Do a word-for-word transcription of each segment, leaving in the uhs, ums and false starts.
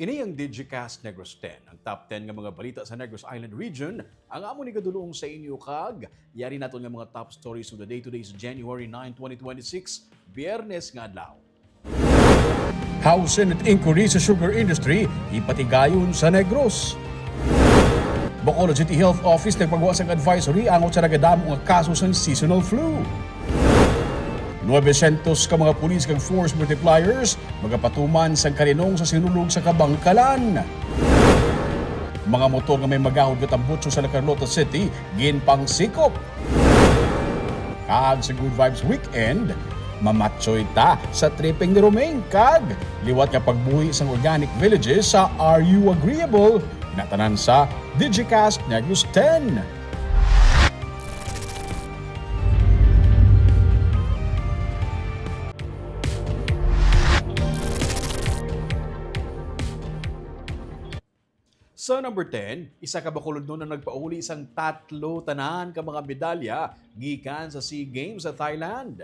Ini ang Digicast Negros ten, ang top ten nga mga balita sa Negros Island Region. Ang amo ni gadulong sa inyo kag yari naton nga mga top stories of the day. Today is January nine, twenty twenty-six, Biyernes nga adlaw. House Senate inquiry sa sugar industry ipatigayon sa Negros. Bacolod City Health Office nagpagawa sang advisory angot sa nagadamo nga kaso sang seasonal flu. Nuebe syentos ka mga pulis kag force multipliers magapatuman sang kalinong sa Sinulog sa Kabangkalan. Mga motor nga may magahod nga tambutso sa La Carlota City ginpangsikop. Kag sa Good Vibes Weekend, mamatsoy ta sa tripping ni Romeng kag liwat nga pagbuhi sang organic villages sa Are You Agreeable? Natanan sa Digicast Negros ten. Sa number ten, isa ka Bacolodnon ang nagpauli sang tatlo tanan ka mga medalya gikan sa SEA Games sa Thailand.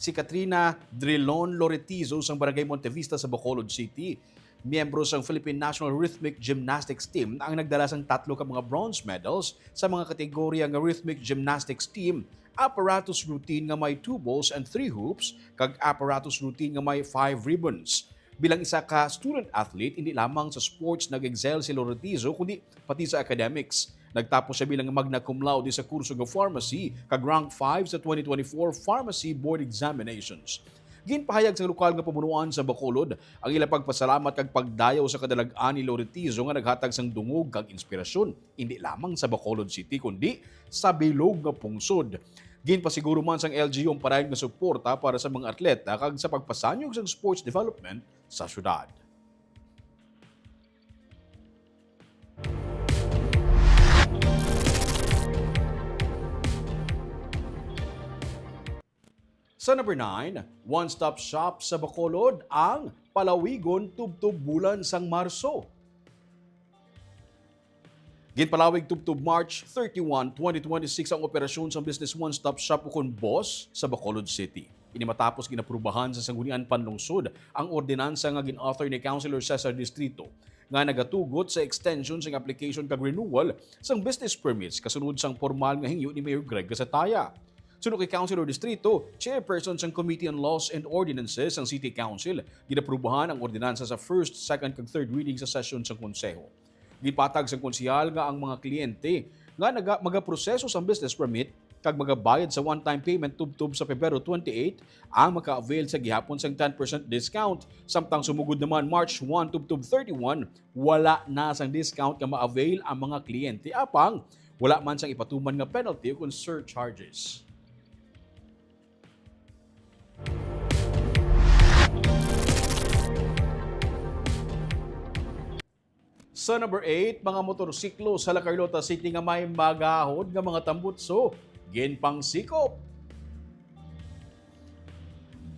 Si Katrina Drilon Loretizo sang Barangay Montevista sa Bacolod City, miyembro sang Philippine National Rhythmic Gymnastics Team, ang nagdala sang tatlo ka mga bronze medals sa mga kategorya nga Rhythmic Gymnastics Team, Apparatus Routine nga may two balls and three hoops, kag Apparatus Routine nga may five ribbons. Bilang isa ka student athlete, hindi lamang sa sports nag-excel si Loretizo, kundi pati sa academics. Nagtapos siya bilang magna cum laude sa kurso nga pharmacy kag rank five sa twenty twenty-four Pharmacy Board Examinations. Ginpahayag sa lokal nga pamunuan sa Bacolod ang ila pagpasalamat kag pagdayaw sa kadalag-an ni Loretizo nga naghatag sang dungog kag inspirasyon, hindi lamang sa Bacolod City, kundi sa bilog nga pungsod. Ginpasiguro man sang L G U ang padayon nga suporta para sa mga atleta kag sa pagpasanyog sang sports development sa syudad. Sa number nine, one-stop shop sa Bacolod ang palawigon tubtob bulan sang Marso. Ginpalawig tubtob March thirty-one, twenty twenty-six ang operasyon sang Business One Stop Shop ukon BOSS sa Bacolod City. Ini matapos ginaprubahan sa Sangguniang Panlungsod ang ordinansa nga gin-author ni Councilor Cesar Distrito nga nagatugot sa extension sang application kag renewal sang business permits kasunod sang pormal nga hingyo ni Mayor Greg Gasataya. Suno kay Councilor Distrito, chairperson sang Committee on Laws and Ordinances sang City Council, ginaprubahan ang ordinansa sa first, second, kag third reading sa sesyon sang Konseho. Gipatag sang konsehal nga ang mga kliyente nga naga-, magaproseso sang business permit kag magabayad sa one-time payment tubtob sa Pebrero twenty-eight ang maka-avail sa gihapon sang ten percent discount, samtang sumugod naman March one tubtob thirty-one, wala na sang discount nga ma-avail ang mga kliyente, apang wala man sang ipatuman nga penalty ukon surcharges. Sa number eight, mga motorsiklo sa La Carlota City nga may magahod nga mga tambutso, ginpangsikop.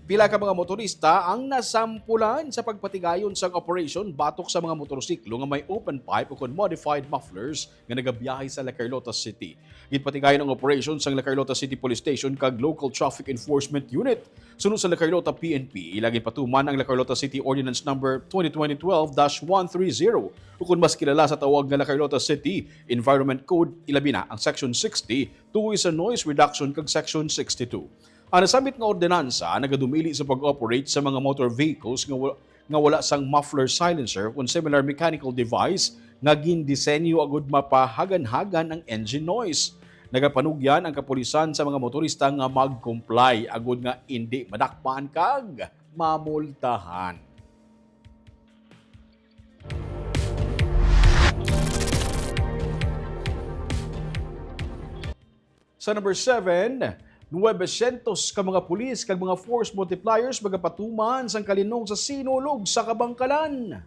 Pila ka mga motorista ang nasampulan sa pagpatigayon sang operation batok sa mga motorsiklo nga may open pipe ukon modified mufflers nga nagabiyahe sa La Carlota City. Ginpatigayon ang operation sang La Carlota City Police Station kag Local Traffic Enforcement Unit. Suno sa La Carlota P N P, ila ginpatuman ang La Carlota City Ordinance Number twenty twenty twelve dash one three zero, ukon mas kilala sa tawag nga La Carlota City Environment Code, ilabi na ang Section sixty, tuhoy sa noise reduction, kag Section sixty-two. Ang nasambit nga ordinansa nagadumili sa pag-operate sa mga motor vehicles nga wa-, nga wala sang muffler, silencer, kon similar mechanical device nga gindisenyo agud mapahaganhagan ang engine noise. Nagapanugyan ang kapulisan sa mga motorista nga mag-comply agud nga indi madakpan kag mamultahan. Sa number seven, nuebe syentos ka mga pulis kag mga force multipliers magapatuman sang kalinong sa Sinulog sa Kabangkalan.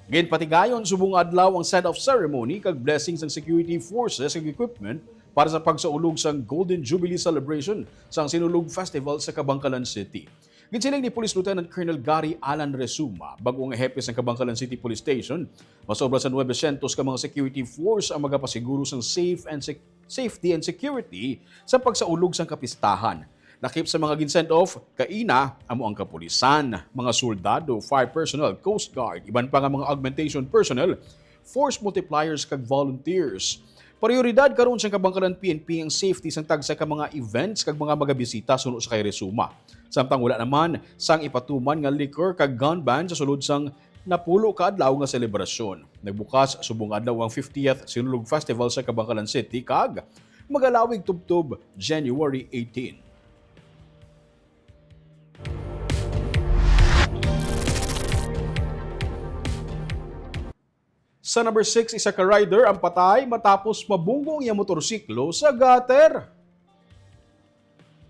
Ginpatigayon subong adlaw ang send-off ceremony kag blessing sang security forces kag equipment para sa pagsaulog sang Golden Jubilee Celebration sang Sinulog Festival sa Kabangkalan City. Ginsiling ni Police Lieutenant Colonel Gary Alan Resuma, bag-o nga hepe sang Kabangkalan City Police Station, masobra sa nuebe syentos ka mga security force ang magapasiguro sang safe and sec-, safety and security sa pagsaulog sang kapistahan. Lakip sa mga gin-send off kaina amo ang kapulisan, mga soldado, fire personnel, coast guard, iban pa nga mga augmentation personnel, force multipliers kag volunteers. Prioridad karon sang Kabangkalan P N P ang safety sang tagsa ka mga events kag mga magabisita suno sa kay Rizuma. Samtang wala naman sang ipatuman nga liquor kag gun ban sa sulod sang napulo ka adlaw nga selebrasyon. Nagbukas subong adlaw ang fiftieth Sinulog Festival sa Kabangkalan City kag magalawig tubtob January eighteen. Sa number six, isa ka rider ang patay matapos mabunggo ang iyang motorsiklo sa gutter.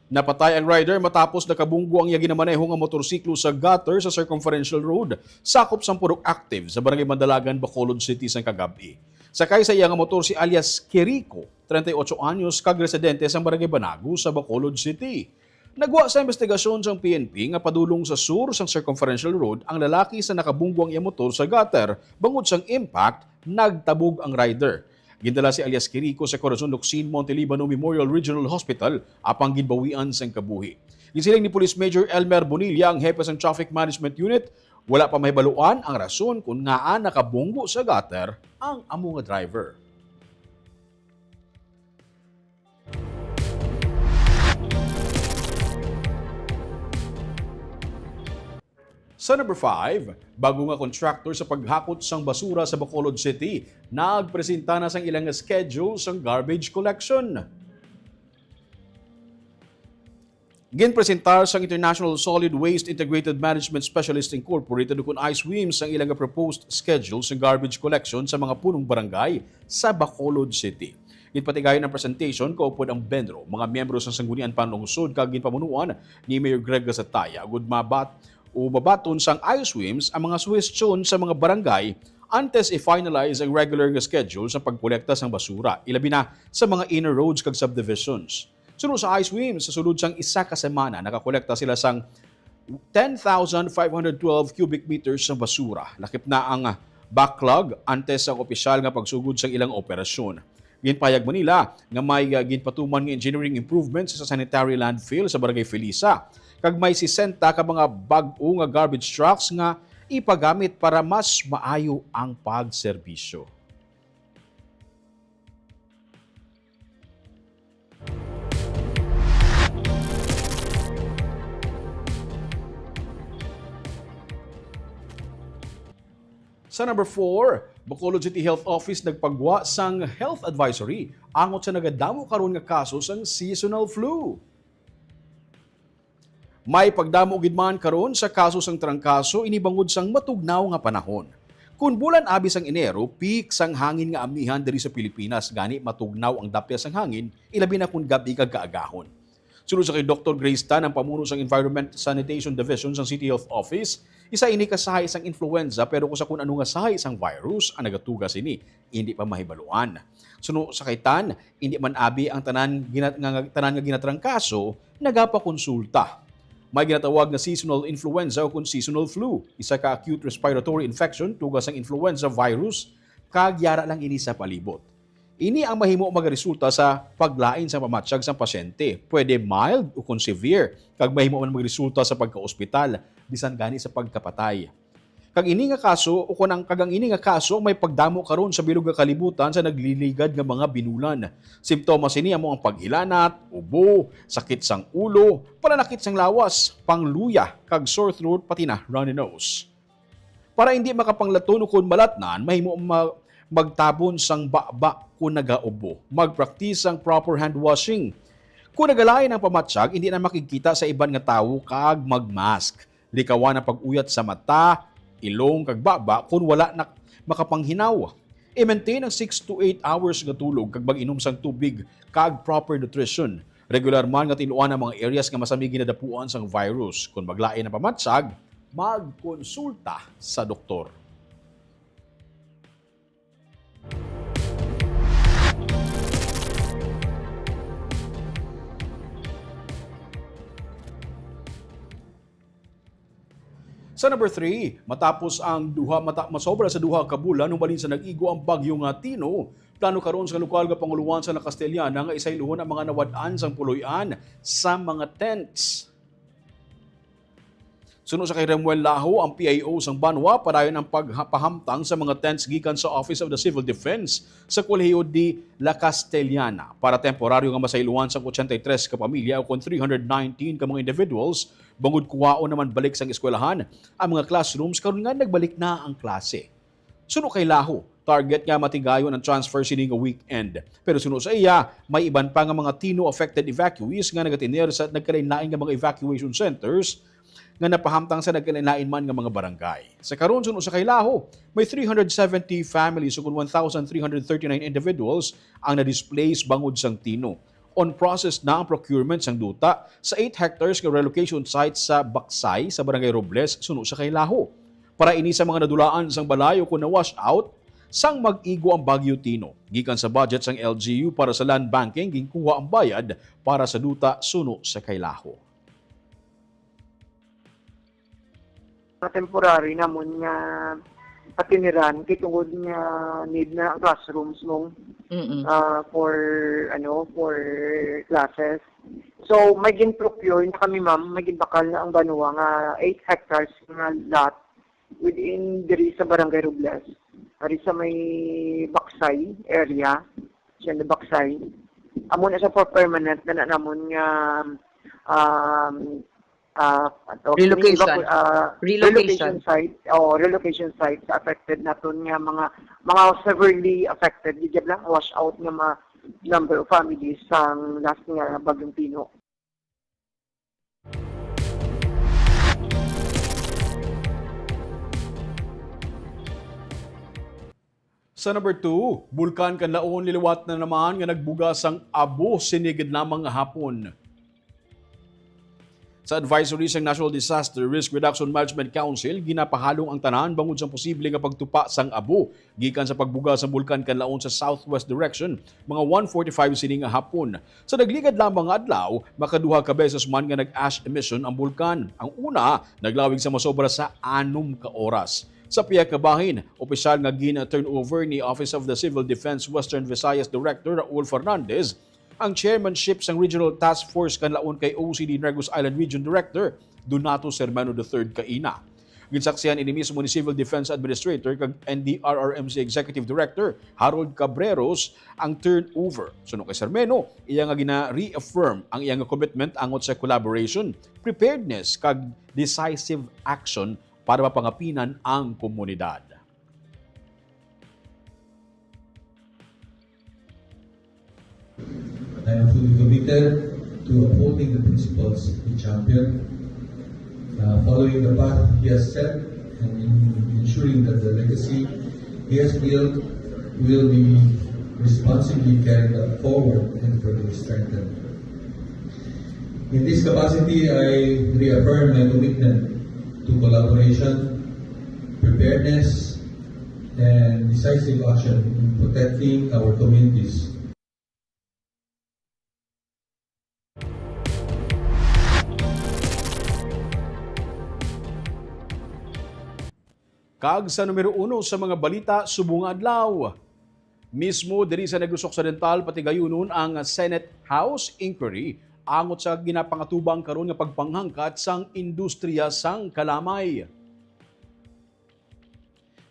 Napatay ang rider matapos nakabunggo ang iya ginamaneho nga motorsiklo sa gutter sa Circumferential Road, sakop sang Purok Active sa Barangay Mandalagan, Bacolod City, sang kagab-i. Sakay sa iya nga motor si alias Kirico, treinta y ocho anyos, kag residente sang Barangay Banago sa Bacolod City. Nagwa sa investigasyon sang P N P nga padulong sa sur sang Circumferential Road ang lalaki sa nakabunggo ang iya motor sa gutter, bangod sang impact, nagtabog ang rider. Gindala si alias Kirico sa Corazon Locsin Monte Libano Memorial Regional Hospital, apang ginbawian sang kabuhi. Gisiling ni Police Major Elmer Bonilla, ang hepe sang Traffic Management Unit, wala pa mahibaluan ang rason kon ngaa nakabunggo sa gutter ang amo nga driver. Sa number five, bag-o nga contractor sa paghakot sang basura sa Bacolod City nagpresenta na sang ila nga schedule sang garbage collection. Ginpresentar sang International Solid Waste Integrated Management Specialist Incorporated, ukon ISWIMS, ang ila nga proposed schedule sang garbage collection sa mga punong barangay sa Bacolod City. Ginpatigayon ang presentation kaupod ang BENRO, mga miyembro sang Sangguniang Panlungsod, kag ginpamunuan ni Mayor Greg Gasataya, agud mabat-, o mabaton sang ISWIMS ang mga suhestyon sa mga barangay antes i-finalize ang regular nga schedule sa pagkolekta sang basura, ilabi na sa mga inner roads kag subdivisions. Suno sa ISWIMS, sa sulod sang isa ka semana, nakakolekta sila sang ten thousand five hundred twelve cubic meters sa basura. Lakip na ang backlog antes sang opisyal nga pagsugod sang ilang operasyon. Ginpahayag man nila nga may, ah, ginpatuman nga engineering improvements sa sanitary landfill sa Barangay Felisa, kag may sesenta ka mga bag-o nga garbage trucks nga ipagamit para mas maayo ang pagserbisyo. Sa number four, Bacolod City Health Office nagpagwa sang health advisory angot sa nagadamo karon nga kaso sang seasonal flu. May pagdamo gid man karon sa kaso sang trangkaso, ini bangod sang matugnaw nga panahon. Kon bulan abi sang Enero, peak sang hangin nga amihan diri sa Pilipinas, gani matugnaw ang dapya sang hangin, ilabi na kon gab-i kag kaagahon. Suno sa kay Doktor Grace Tan, ang pamuno sang Environment Sanitation Division sang City Health Office, isa ini ka sahi sang influenza, pero kung sa kun ano nga sahi sang virus ang nagatuga sini, indi pa mahibaluan. Suno sa kay Tan, indi man abi ang tanan gina-, nga, nga, tanan nga ginatrangkaso nagapakonsulta. May ginatawag nga seasonal influenza o kon seasonal flu, isa ka acute respiratory infection tuga sang influenza virus, kag yara lang ini sa palibot. Ini ang mahimo magresulta sa paglain sang pamatyag sang pasyente, pwede mild o kon severe, kag mahimo man magresulta sa pagkaospital, bisan gani sa pagkapatay. Kag ini nga kaso, o kon ang, kag ang ini nga kaso may pagdamo karon sa bilog nga kalibutan sa nagliligad nga mga binulan. Simptomas sini amo ang paghilanat, ubo, sakit sang ulo, pananakit sang lawas, pangluya, kag sore throat, pati na runny nose. Para indi makapanglaton ukon malatnan, mahimo ma-, magtabon sang baba kon nagaubo. Magpraktis sang proper hand washing. Kon nagalain ang pamatyag, indi na makigkita sa iban nga tawo kag mag-mask. Likawan ang pag-uyat sa mata, ilong, kag baba kon wala na makapanghinaw. I-maintain ang six to eight hours nga tulog kag mag-inom sang tubig kag proper nutrition. Regular man nga tinluan ang mga areas nga masami ginadapuan sang virus. Kon maglain ang pamatyag, magkonsulta sa doktor. Sa number three, matapos ang duha, mata-, masobra sa duha ka bulan humalin sa nag-igo ang bagyo nga Tino, Plano karon sa lokal nga pangulohan sa La Castellana nga isaylohon ang mga nawad-an sang puloy-an sa mga tents. Suno sa kay Remuel Laho, ang P I O sang banwa, padayon ang pagpahamtang sa mga tents gikan sa Office of the Civil Defense sa Colegio de La Castellana para temporaryo nga masaylohan sang ochenta y tres ka pamilya o kon three hundred nineteen ka mga individuals, bangod kuhaon naman balik sang eskwelahan ang mga classrooms karon nga nagbalik na ang klase. Suno kay Laho, target nga matigayon ang transfer sini nga weekend. Pero suno sa iya, may iban pa nga mga Tino affected evacuees nga nagatener sa nagkalainlain nga mga evacuation centers nga napahamtang sa nagkalainlain man nga mga barangay. Sa karon, suno sa kay Laho, may three hundred seventy families, o kon one thousand three hundred thirty-nine individuals, ang na-displace bangod sang Tino. On process na ang procurement sang duta sa eight hectares nga relocation site sa Baksay sa Barangay Robles, suno sa kay Laho. Para ini sa mga nadulaan sang balay o kon na-wash out sang mag-igo ang Bagyo Tino. Gikan sa budget sang L G U para sa land banking, ginkuha ang bayad para sa duta suno sa kay Laho. Nga temporary namon nga patiniran kay tungod nga need na ang classrooms mong Mm. ah, for ano for classes. So may gin-procure na kami, ma'am, may ginbakal na ang banwa nga eight hectares nga lot within diri sa Barangay Robles, diri sa may Baksay area, siya na Baksay. Amo na sa for permanent na, na namon nga um, ah, ato, Relocation. evacu- ah, Relocation. Site o relocation site sa affected naton nga mga mga severely affected, di lang wash out nga mga number of families sang last nga Bagyong Tino. Sa number two, Bulkan Kanlaon liliwat na naman nga nagbuga sang abo sini gid lamang nga hapon. Sa advisory sang National Disaster Risk Reduction Management Council, ginapahalong ang tanan bangod sa posible nga pagtupa sang abo gikan sa pagbuga sang Bulkan Kanlaon sa southwest direction, mga one forty-five sini nga hapon. Sa nagligad lamang nga adlaw, makaduha ka beses man nga nag-ash emission ang bulkan. Ang una, naglawig sa masobra sa anom ka oras. Sa pihak nga bahin, opisyal nga gin-turnover ni Office of the Civil Defense Western Visayas Director Raul Fernandez ang chairmanship sang Regional Task Force Kanlaon kay O C D Negros Island Region Director Donato Sermano the third kaina. Ginsaksihan ini mismo ni Civil Defense Administrator kag N D R R M C Executive Director Harold Cabreros ang turnover. Suno kay Sermeno, iya nga gina-reaffirm ang iya nga commitment angot sa collaboration, preparedness kag decisive action para mapangapinan ang komunidad. I am fully committed to upholding the principles he championed, uh, following the path he has set, and in ensuring that the legacy he has built will be responsibly carried forward and further strengthened. In this capacity, I reaffirm my commitment to collaboration, preparedness, and decisive action in protecting our communities. Kag sa numero uno sa mga balita subong nga adlaw, mismo diri sa Negros Occidental, patigayunon ang Senate House inquiry angot sa ginapangatubang karon nga pagpanghangkat sang industriya sang kalamay.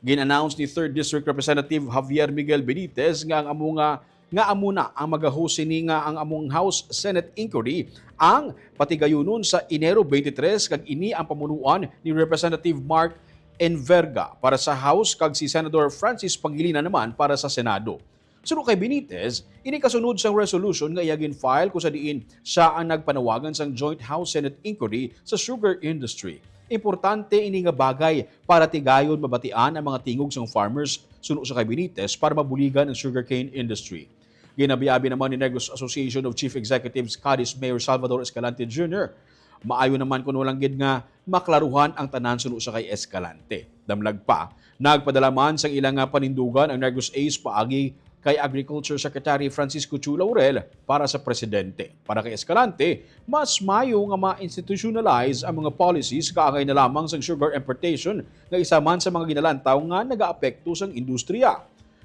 Gin-announce ni Third District Representative Javier Miguel Benitez nga ang amo nga, nga amo na ang magahost sini nga ang among House Senate inquiry ang patigayunon sa Enero twenty-three, kag ini ang pamunuan ni Representative Mark Enverga para sa House kag si Senador Francis Pangilinan naman para sa Senado. Suno kay Benitez, ini kasunod sang resolution nga iya gin-file kung sa diin sia ang nagpanawagan sang Joint House-Senate Inquiry sa sugar industry. Importante ini nga bagay para tigayon mabatian ang mga tingog sang farmers, suno sa kay Benitez, para mabuligan ang sugarcane industry. Ginabiabi naman ni Negros Association of Chief Executives Cadiz Mayor Salvador Escalante Junior, maayo naman kuno lang gid nga maklaruhan ang tanan suno sa kay Escalante. Damlag pa, nagpadala man sang ila nga panindugan ang Negros Ace paagi kay Agriculture Secretary Francisco Chu Laurel para sa presidente. Para kay Escalante, mas mayo nga ma-institutionalize ang mga policies kaangay na lamang sang sugar importation nga isa man sa mga ginalantaw nga nagaapekto sang industriya.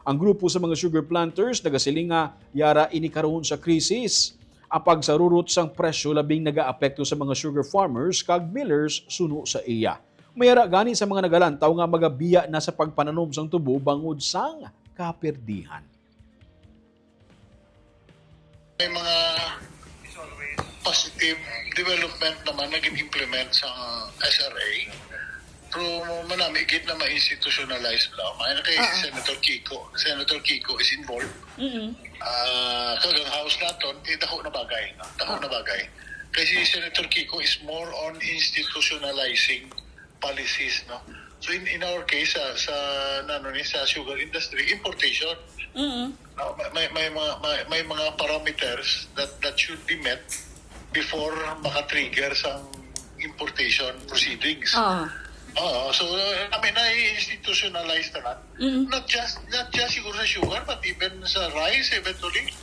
Ang grupo sa mga sugar planters nagasiling nga yara ini karon sa krisis. Ang pagsarurot sang presyo labing nagaapekto sa mga sugar farmers kag millers suno sa iya. May ara gani sa mga nagalantaw nga magabiya na sa pagpananom sang tubo bangod sang kaperdihan. May mga positive development naman na gin-implement sa S R A. Pero manami gid na ma-institutionalize lang. May na kay Ah. Senator Kiko. Senator Kiko is involved. Mm-mm. Ah, kag ang House naton, eh, dako na bagay. No? Dako na bagay. Kay si Senator Kiko is more on institutionalizing policies, no? So in, in our case, sa, sa, nano ni, sa sugar industry, importation. Mm-mm. No? May, may, may, mga, may, may mga parameters that, that should be met before maka-trigger sang importation proceedings. Ah. Oo, so uh, I mean, na-institutionalize na lang. Mm-mm. Not just not just siguro sa sugar, but even sa rice eventually.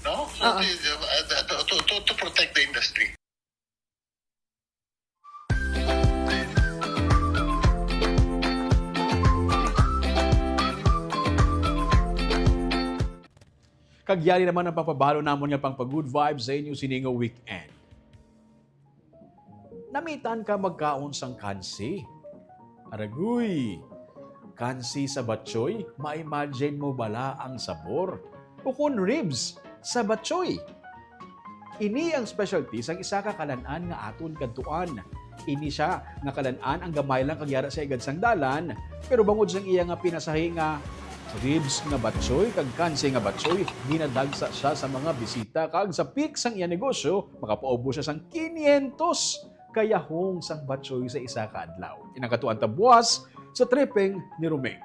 No? So Oo. the- uh, to, to, to, to protect the industry. Kag yari naman ang pagpabalo namon nga pang good vibes sa inyo sini nga weekend. Namitan ka magkaon sang kansi? Aragoy! Kansi sa batchoy? Ma-imagine mo bala ang sabor? O kon ribs sa batchoy? Ini ang specialty sang isa ka kalan-an nga aton kadtuan. Ini sia nga kalan-an ang gamay lang kag yara sa igad sang dalan, pero bangod sang iya nga pinasahi nga ribs nga batchoy kag kansi nga batchoy, ginadagsa sia sa mga bisita kag sa peak sang iya negosyo, makapaubos sia sang kinyentos ka yahong sang batchoy sa isa ka adlaw. Inang katuan ta buwas sa tripping ni Roming.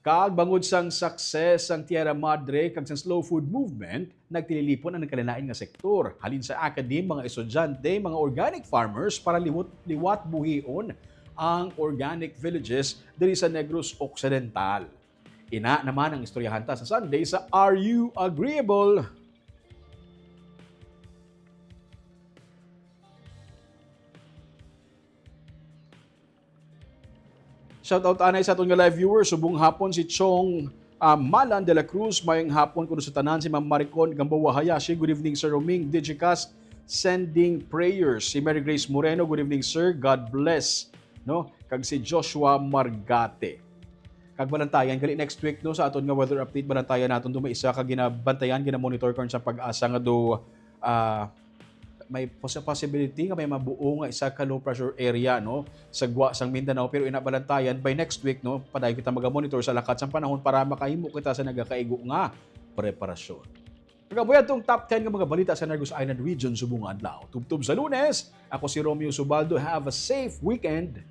Kag bangod sang success sang Tierra Madre kag sang Slow Food Movement, nagtililipon ang nagkalain-lain nga sektor, halin sa academe, mga estudyante, mga organic farmers para liwat, liwat buhion ang organic villages diri sa Negros Occidental. Ina naman ang istoryahan ta sa Sunday sa Are You Agreeable? Shout out anay sa aton nga live viewers. Subong hapon si Chong ah, Malan de la Cruz. Mayong hapon kuno sa tanan. Si Ma'am Maricon Gamboa Hayashi. Good evening, Sir Roming. Digicast sending prayers. Si Mary Grace Moreno. Good evening, sir. God bless. No? Kag si Joshua Margate. Kag balantayan gali next week, no, sa aton nga weather update, balantayan naton duma isa ka ginabantayan, ginamonitor karon sa PAGASA nga do ah, may pos- possibility nga may mabuo nga isa ka low pressure area, no, sa gwa sang Mindanao, pero ina balantayan by next week, no, padayon kita magamonitor sa lakat sang panahon para makahimo kita sa nagakaigo nga preparasyon. Kagabuhi atong top ten nga mga balita sa Negros Island Region subong nga adlaw. Tubtob sa Lunes, ako si Romeo Subaldo. Have a safe weekend.